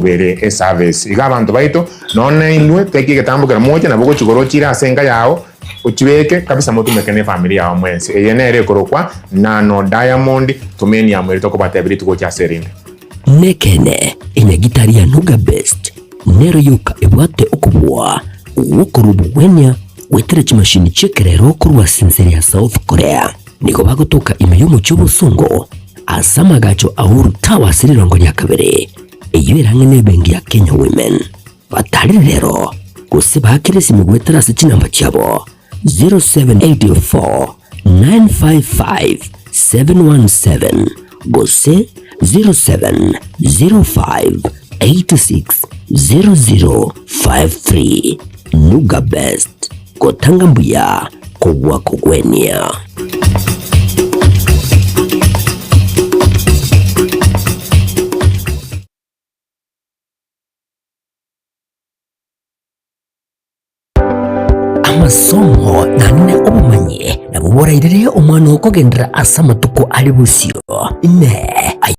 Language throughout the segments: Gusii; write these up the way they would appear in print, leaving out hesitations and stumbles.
Bere eservice. Iga abanto baito, nonya nainwe teki egetambo kera moche nabo ogochia korochire ase enka yao, ochibeke kabisa motumeke ne efamiri yao mwensi. Eye nere ekorokwa Nano Diamond, tumeni amo eri tokobatebia rituko gochia ase erinde. Nekeene, enyagitari ya Nuga Best nero yoka ebwate okobua gw'okorua obogwenia goetera chimashini chi'ekerero korwa ase ense ya South Korea. Nigo bagotoka ime y'omochie obosongo ase amagacho a Uhuru Towers rirongo ria kabere. Eyio erang'e nebenki ya Kenya Women. Batarire rero gose baakere esimi goetera ase chinamba chiabo 0784 955 717 gose 0705 86 0053. Nuga Best, gotanga mbuya kobua kogwenia. Amasomo naende obomanyi nabwo borairere omwana okogenderera ase amatuko are bosio. Inee! Aye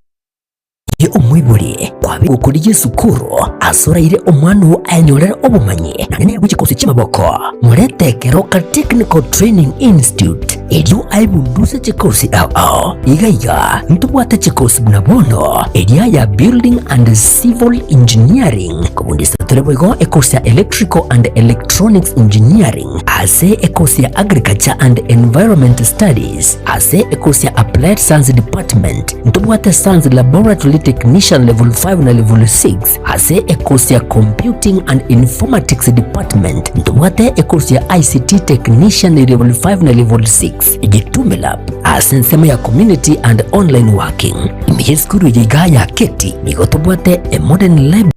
omoibori, kwabeire gokorigia esukuru ase oraire omwana oo ayenyorere obomanyi naende bwe chikosi chi'amaboko? Morete Keroka Technical Training Institute erio aebunduse chikosi ao ao. Iga iga ntobwate chikosi buna bono eria ya Building and Civil Engineering, kobundisa tore boigo ekosi ya Electrical and Electronics Engineering ase ekosi ya Agriculture and Environment Studies ase ekosi ya Applied Science Department. Ntobwate Science Laboratory Technician Level 5 na Level 6 ase ekosi ya Computing and Informatics Department. Ntobwate ekosi ya ICT Technician Level 5 na Level 6 Gitume Lab ase ensemo ya Community and Online Working. Ime y'esukuru eye igaa ya Keti nigo tobwate a modern library.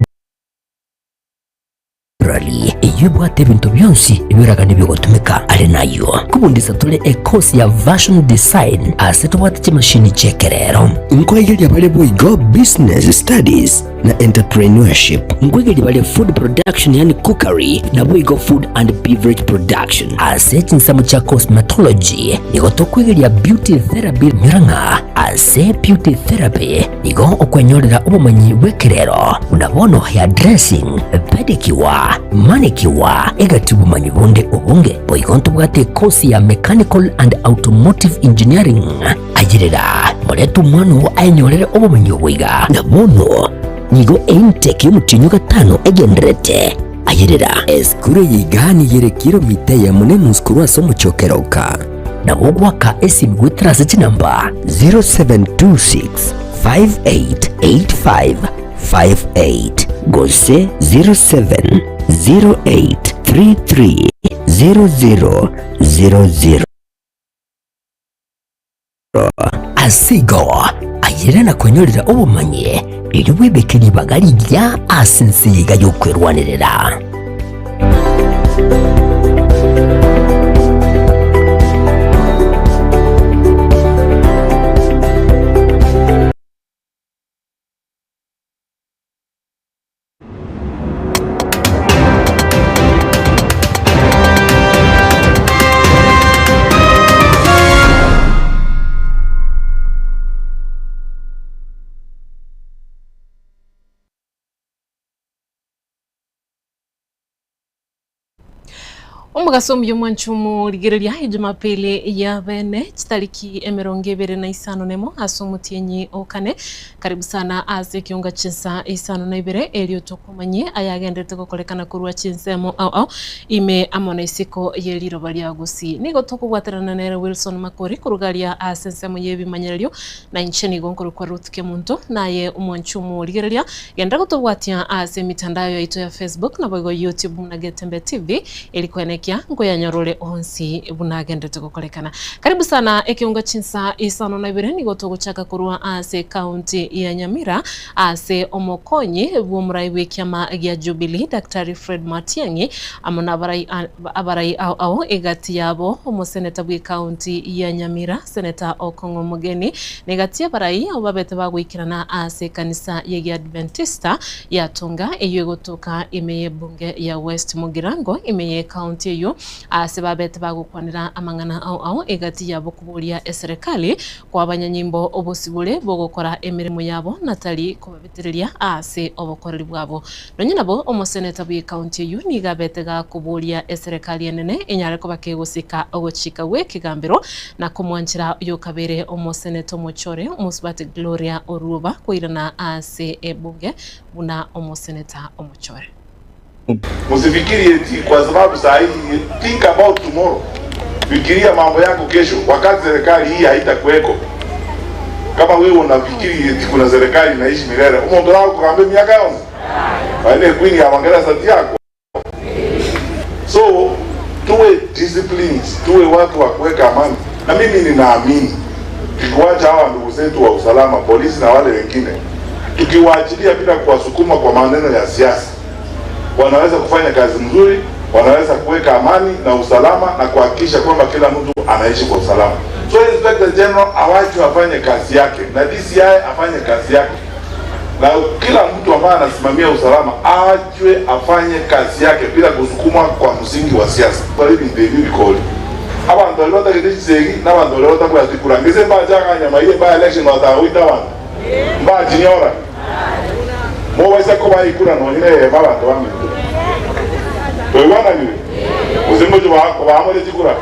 Library eyio ebwate ebinto bionsi ebiragane bigotumeka. Are nayio nkobundisa tore ekosi ya Fashion Design ase tobwate chimashini chi'ekerero. Nkoegeria bare boigo Business Studies na Entrepreneurship. Nkoegeria bare Food Production yaani Cookery naboigo Food and Beverage Production. Ase chinsemo chia Cosmetology nigo tokwegeria Beauty Therapy nyora ng'a ase Beauty Therapy Nigo okwenyorera obomanyi bw'ekerero, buna bono hairdressing, pedicure, manicure, egati obomanyi bonde obonge. Boigo ntobwate ekosi ya Mechanical and Automotive Engineering. Ayerera, morete omwana oo aenyorere obomanyi obo iga. Na bono nigo eintake y'omotienyi o gatano egendererete. Ayerera. Esukuru eye iga nigo ere kilomita eyemo na enusu korwa ase omochie o Keroka. Nabo ogoaka esimi goetera ase chinamba 0726 5885 58 gose 0708 33 0000. Ase igo, ayere na kwenyorera obomanyi, erio bwebeke ribaga rigiya ase ense eye iga y'okwerwanerera. Omogaso omuya omwanche omorigereria Ejumapili ya bene chitariki emerongo ebere na isano nemo ase omotienyi o kane. Karibu sana ase ekionga chinsa isano na ibere erio tokomanyie ayagenderete gokorekana korwa chinsemo ao ao ime amo na isiko ye riroba ria Gusii. Nigo tokobwaterana nere Wilson Makori koruga aria ase ensemo y'ebimanyererio Na inche nigo nkorokwa Ruth Kemunto, naye omwanchi omorigereria, genda gotobwatia ase emitandao yaito ya Facebook naboigo YouTube buna Getembe TV, eri koenekia nkoyanyorore onsi buna agenderete gokorekana. Karibu sana ekeunga chinsa isano na ibere nigo togochaka korwa ase ekaunti ya Nyamira ase omokonyi bw'omorai bw'ekiama gia Jubilee Daktari Fred Matiang'i amo nabarai abarai ao ao egati yabo omoseneta bw'ekaunti ya Nyamira Seneta Okong'o Omogeni, na egati y'abarai abwo babete bagoikerana ase ekanisa y'Egiadventista ya Tonga eyio egotoka ime y'ebunge ya West Mugirango ime y'ecounty. eyio ase babete bagokwanera amang'ana ao ao egati yabo koboria eserekari koa abanyanyimbo obosibore bogokora emeremo yabo na tari kobabetereria ase obokoreri bwabo. Nonye nabo omoseneta bw'ecounty eyio nigo abete gakoboria eserekari enene enyare koba kegosika ogochika gw'ekegambero na komwanchera oyokabere omoseneta omochore omosubati Gloria Oruoba koirana ase ebunge buna omoseneta omochore. Msifikiri eti kwa sababu saa hii, think about tomorrow, fikiria mambo yako kesho, wakati serikali hii haitakuweko. Kama wewe unafikiri eti kuna serikali inaishi milele, omonto oragokogamba emiaka yonsi, aye ne queen ya Abangeresa tiakwa. So tuwe disciplined, tuwe watu wa kuweka amani, na mimi ninaamini tukiwacha hawa ndugu zetu wa usalama, polisi na wale wengine, tukiwaachilia bila kuwasukuma kwa maneno ya siasa, wanaweza kufanya kazi mzuri, wanaweza kuweka amani na usalama na kuhakikisha kwamba kila mtu anaishi kwa usalama. So Inspector General awachwe afanye kazi yake na DCI afanye kazi yake na kila mtu ambaye anasimamia usalama aachwe afanye kazi yake bila kusukumwa kwa msingi wa siasa. Abanto baria batagete chisegi na abanto baria batabwati kura ngese mbachaga nyama eye by election batagoita abanto mbachinyora mobaisa kobaha ekura nonye na eyemo abanto baminto toigwananire gose ngochi kobaha more chikura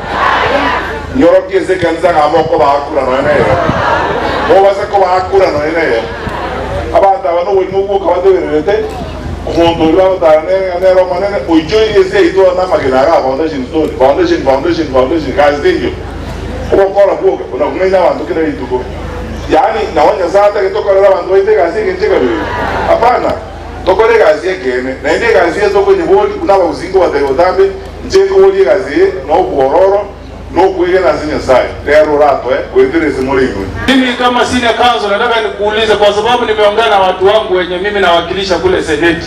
nyorokia ase ekanisa ng'a mokobaha kura nonye na eyemo mobaisa kobaha kura nonye na eyemo Abanto aba noborimo bwoka batebererete, omonto oria bagotara nere omonene, oichoirie ense yaito namagena aga foundation stone, foundation, foundation, foundation, gasi teiyo. Ogokora gwoka buna kong'aina abanto kera rituko. Yaani nabo Nyasae atagete tokorere abanto baito egasi engencho ekabere? Hapana, tokore egasi y'ekeene, naende egasi eye tokonyeboria buna abagusii nkobatebia botambe, inche nkoboria egasi eye nobwororo, Nokwegena ase Nyasae, nere oratoe goetera ase more inwe. Mimi kama senior counsel nataka nikuulize kwa sababu nimeongea na watu wangu wenye mimi nawakilisha kule seneti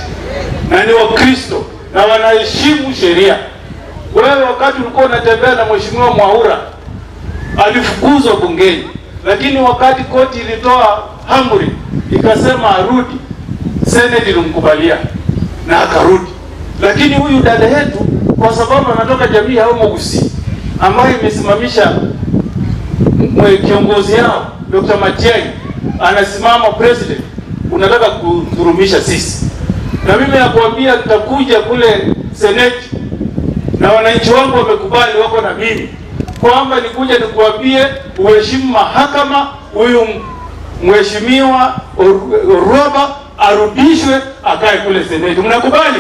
na ni Wakristo na wanaheshimu sheria. Wewe wakati ulikuwa unatembea na Mheshimiwa Mwaura alifukuzwa bungeni, lakini wakati koti ilitoa amri ikasema arudi, seneti ilimkubalia na akarudi. Lakini huyu dada yetu kwa sababu anatoka jamii ya Omogusii ambayo imesimamisha kiongozi yao Dr. Matiang'i anasimama president, unataka kudhurumisha sisi. Na mimi nakuambia tutakuja kule seneti na wananchi wangu wamekubali, wako na mimi kwamba nikuja nikuambie uheshimu mahakama, huyu mheshimiwa Orwoba arudishwe akae kule seneti. Mnakubali?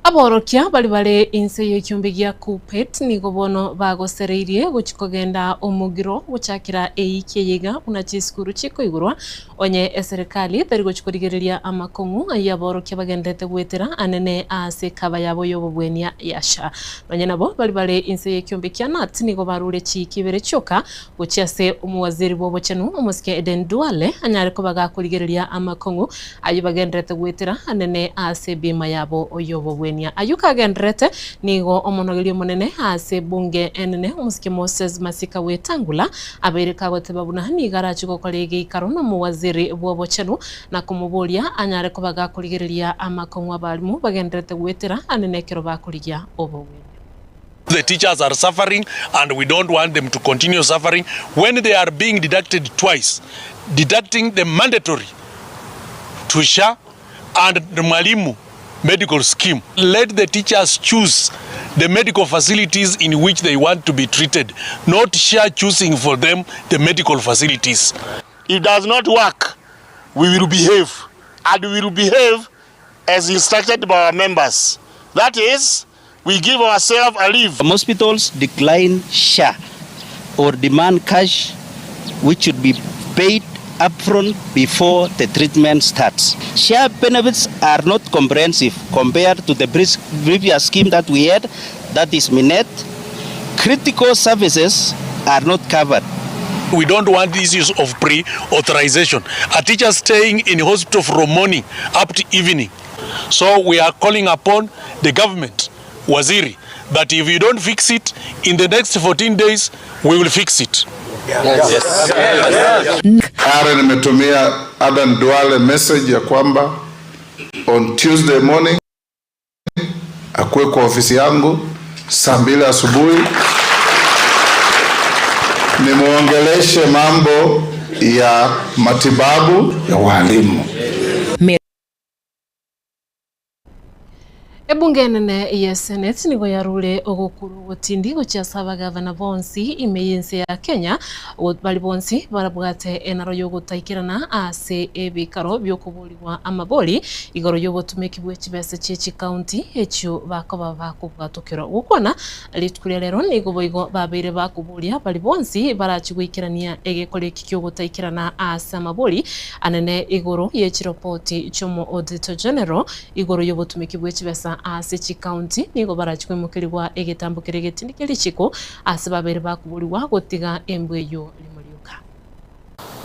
Aborokia baria bare inse y'ekiombe gia Kuppet nigo bono bagosereirie gochia kogenda omogiro gochakera eiki eye iga buna chisukuru chikoigorwa onye eserekari tari gochia korigereria amakong'u ayio aborokia bagenderete goetera anene ase ekaba yabo y'obobwenia ya SHA. Nonye nabo baria bare inse y'ekiombe kia Knut nigo barure chiiki ibere chioka Gochia ase omowaziri bw'obochenu, omosike Eden Duale, anyare koba gakorigereria amakong'u ayio bagendererete goetera anene ase ebiima yabo y'obogwenia. Ayio kagendererete, nigo omonogeri omonene ase ebunge enene, omosike Moses Masika Wetangula, abeire kagoteba buna nigo arachie gokora egeikaro nomowaziri bw'obochenu na komoboria anyare koba gakorigereria amakong'u abalimu bagendererete goetera anene ekero bakorigia obogwenia. The teachers are suffering and we don't want them to continue suffering when they are being deducted twice, deducting the mandatory to SHA and the Mwalimu medical scheme. Let the teachers choose the medical facilities in which they want to be treated, not SHA choosing for them the medical facilities. If does not work, we will behave and we will behave as instructed by our members. That is, we give ourselves a leave. Some hospitals decline SHA or demand cash which should be paid upfront before the treatment starts. SHA benefits are not comprehensive compared to the previous scheme that we had, that is Minet. Critical services are not covered. We don't want issues of pre-authorization. A teacher staying in hospital from morning up to evening. So we are calling upon the government, Waziri, that if you don't fix it in the next 14 days, we will fix it. Yes. Yes. Yes. Are nimetumia Adan Duale message ya kwamba On Tuesday morning akuwe kwa ofisi yangu saa mbili asubuhi nimuongeleshe mambo ya matibabu ya walimu. Ebunge enene ye Senate nigo yarure ogokuru ogotindi gochia ase abagavana bonsi ime y'ense ya Kenya, baria bonsi barabwate enaro y'ogotaikerana ase ebikaro bi'okoborigwa amabori igoro y'obotumeki bwe chibesa chie chikaunti echio bakoba bakobwatokerwa. Gokwana rituko ria rero nigo boigo babeire bakoboria baria bonsi barachie goikerania egekora eki ki'ogotaikerana ase amabori anene igoro ye chiropoti chi'omo Auditor General Igoro y'obotumeki bwe chibesa ase chikaunti, nigo barachie koimokerigwa egetambo keria egetindi kie richiko, ase babeire bakoborigwa gotiga embwa eyio rimo rioka.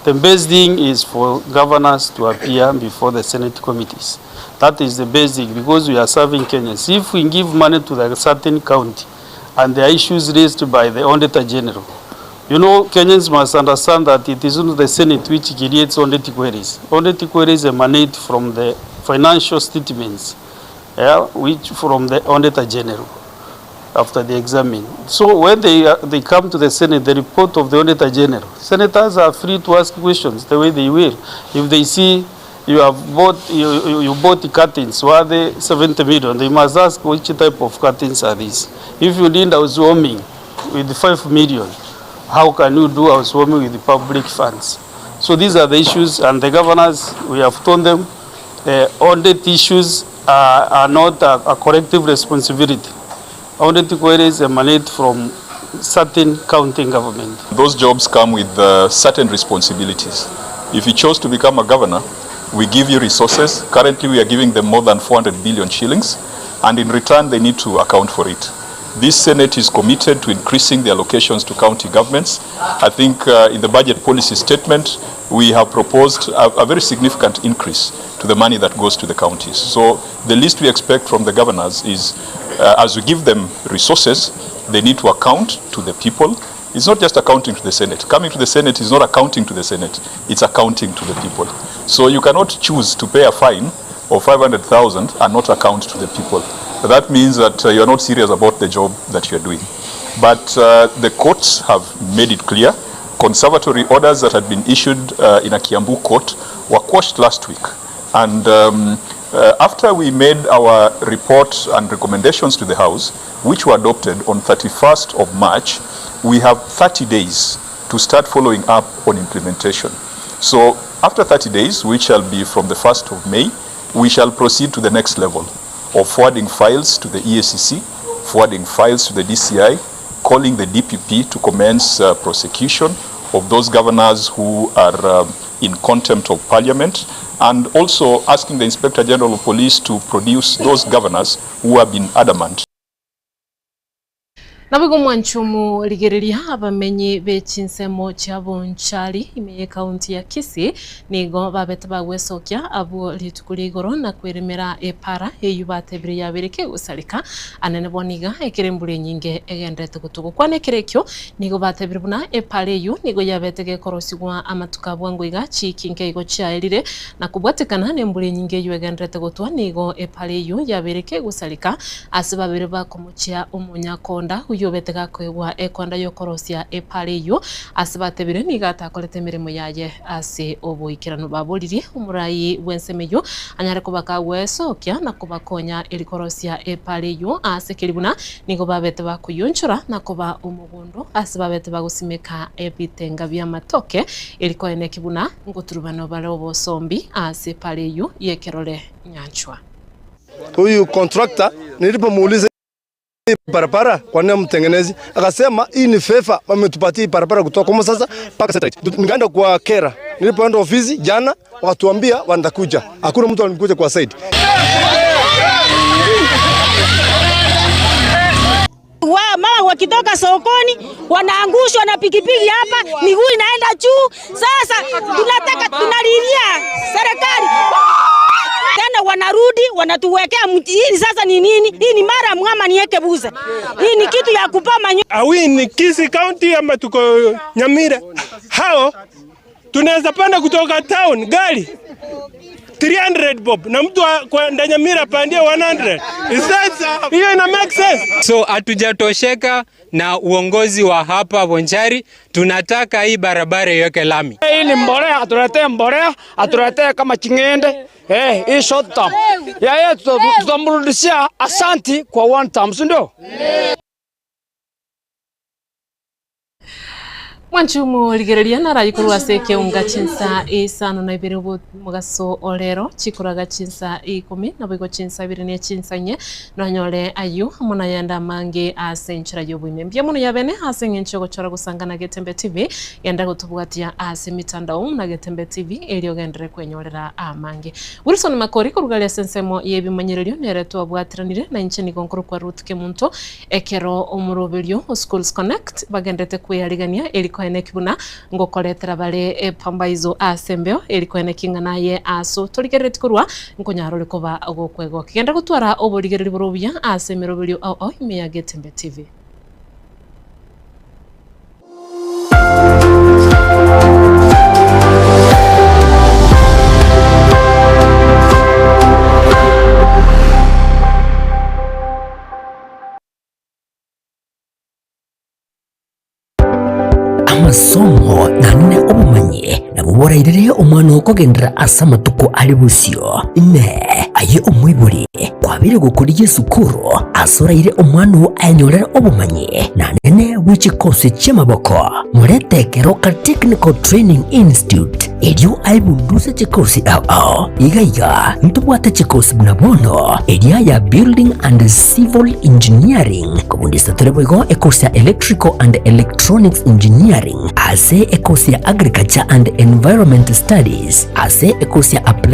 The best thing is for governors to appear before the Senate committees. That is the basic because we are serving Kenyans. If we give money to the certain county and there are issues raised by the Auditor General, you know Kenyans must understand that it is not the Senate which creates audit queries. Audit queries emanate from the financial statements yeah, which from the Auditor General after they examine. So when they, uh, they come to the Senate, the report of the Auditor General, senators are free to ask questions the way they will. If they see you have bought, you, you, you bought curtains worth 70 million, they must ask which type of curtains are these. If you need housewarming with 5 million, how can you do housewarming with the public funds? So these are the issues, and the governors, we have told them, the audit issues are, are not a, a collective responsibility. Audit queries emanate from certain county government. Those jobs come with uh, certain responsibilities. If you chose to become a governor, we give you resources. Currently, we are giving them more than 400 billion shillings, and in return, they need to account for it. This Senate is committed to increasing the allocations to county governments. I think uh, in the budget policy statement, we have proposed a, a very significant increase to the money that goes to the counties. So the least we expect from the governors is, uh, as we give them resources, they need to account to the people. It's not just accounting to the Senate. Coming to the Senate is not accounting to the Senate. It's accounting to the people. So you cannot choose to pay a fine of 500,000 and not account to the people. That means that uh, you're not serious about the job that you're doing. But uh, the courts have made it clear. Conservatory orders that had been issued uh, in a Kiambu court were quashed last week. And um, uh, after we made our report and recommendations to the House, which were adopted on 31st of March, we have 30 days to start following up on implementation. So after 30 days, which shall be from the 1st of May, we shall proceed to the next level of forwarding files to the EACC, forwarding files to the DCI, calling the DPP to commence uh, prosecution of those governors who are um, in contempt of parliament, and also asking the Inspector General of Police to produce those governors who have been adamant. Naboigo mwanche omorigereria abamenyi be chinsemo chia Bonchari ime y'ekaunti ya Kisii nigo babete bagwesokia abwo rituko ria igoro na kweremera epara eyio batebire yabeire kegosareka anene bono iga ekero embura enyinge egenderete gotwa. Gokwana ekero ekio nigo batebire buna epara eyio nigo yabete gekorosigwa amatuko a bwango iga chiiki nkeigo chiaerire na kobwatekana nembura enyinge eyio egenderete gotwa nigo epara eyio yabeire kegosareka ase babere bakomochia omonyakonda oyio obete gakoegwa ekonda y'okorosia epara eyio ase batebire nigo atakorete emeremo yaye ase oboikeranu. Baboririe omorai bw'ensemo eyio anyare koba kagwesokia na kobakonya eri korosia epara eyio ase keri buna nigo babete bakoyionchora na koba omogondo ase babete bagosimeka ebitenga bi'amatoke eri koeneki buna ngoturubana bare obosombi ase epara eyio y'ekerore nyanchwa. Huyu contractor nilipomuuliza hii barabara kwa nini mtengenezi, akasema hii ni fefa, wametupatia hii barabara kutoka kwa sasa mpaka satellite. Nikaenda kwa kera, nilipoenda ofisi jana wakatuambia watakuja, hakuna mtu alikuja kwa site. Wa mama wakitoka sokoni wanaangushwa na pikipiki hapa, miguu inaenda juu. Sasa tunataka tunalilia serikali tena, wanarudi wanatuwekea mti. Hii sasa ni nini? Hii ni mara mwama niweke buza. Hii ni kitu ya kupoma. Awi ni Kisii County ama tuko Nyamira? Hao tunaweza panda kutoka town gari. 300 bob na mtu kwenda Nyamira apandie 100. Is that hiyo ina make sense? So hatujatosheka na uongozi wa hapa Bonchari, tunataka hii barabara iweke lami. Hii ni mbolea, atuletee mbolea, atuletee kama ching'ende eh, hii short term. Ya yeye tutamrudishia asanti kwa one term, si ndio? Mwanche omorigereria naraye korwa ase ekeunga chinsa isano na ibere omogaso o rero, chikoraga chinsa ikomi, naboigo chinsa ibere ne chinsa inye, nonyore ayio amo nayande amange ase enchera y'oboime. Mbuya mono yabene ase eng'encho y'ogochora gosanga na Getembe TV, genda gotobwatia ase emitandao na Getembe TV erio ogenderere kwenyorera amange. Wilson Makori korwa aria ase ensemo y'ebimanyererio nere twabwatiranire, na inche nigo nkorokwa Ruth Kemunto, Ekero omoroberio o Schools Connect bagenderete kweyarigania eri koeneki buna ngokoretera bare epambaiso ase embeo eri koeneki ng'a naye aso torigerereti korwa nkonyara ore koba gokwegokia. Genda gotwara oborigereri bore obuya ase emeroberio ao ao ime ya Getembe TV. Amasomo naende obomanyi nabwo borairere omwana okogenderera ase amatuko are bosio. Inee! Aye omoibori, kwabeire gokorigia esukuru ase oraire omwana oo ayenyorere obomanyi naende bwe chikosi chi'amaboko? Morete Keroka Technical Training Institute erio aebunduse chikosi ao ao. Iga iga ntobwate chikosi buna bono eria ya Building and Civil Engineering, kobundisa tore boigo ekosi ya Electrical and Electronics Engineering, ase ekosi ya Agriculture and Environment Studies, ase ekosi ya Applied.